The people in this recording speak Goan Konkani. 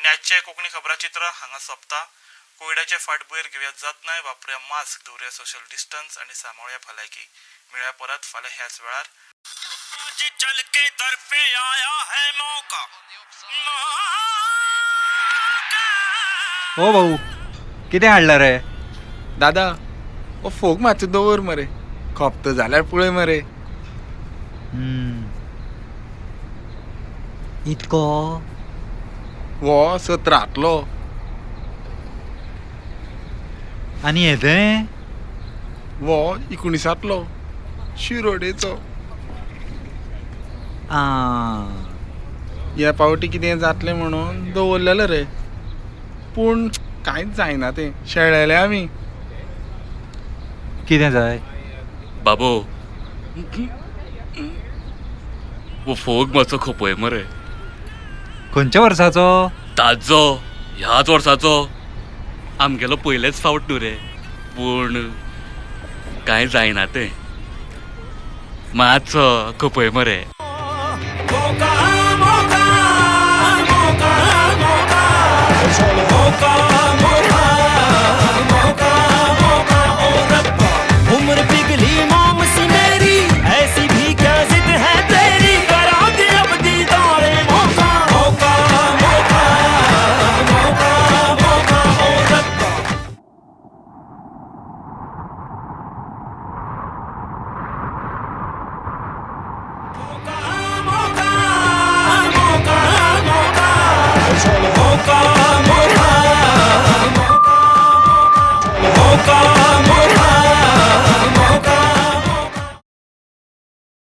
आनी आजचें कोंकणी खबराचित्र हांगा सोंपता. कोविडाचे फाटभुंयेर घेवया जतनाय, वापरुया मास्क, दवरुया सोशल डिस्टन्स आनी सांबाळुया भलायकी. मेळया परत फाल्यां ह्याच वेळार. चल के दर पे आया है मौका. हो भाऊ, कितें हाडला रे? दादा, हो फोग मातसो दवर मरे, खपता जाल्यार पळय मरे. इतको? हो सतरांतलो. आनी हेतें? हो एकुणिसांतलो, शिरोडेचो. आं. हे पावटी कितें जातलें म्हणून दवरलेलें रे, पूण कांयच जायना तें, शेळेले आमी. कितें जाय? बाबो, हो फोग मातसो खपय मरे. खंयच्या वर्साचो? ताजो, ह्याच वर्साचो. आमगेलो पयलेच फावट न्हू रे, पूण कांय जायना तें. मातसो खपय मरे. मौका.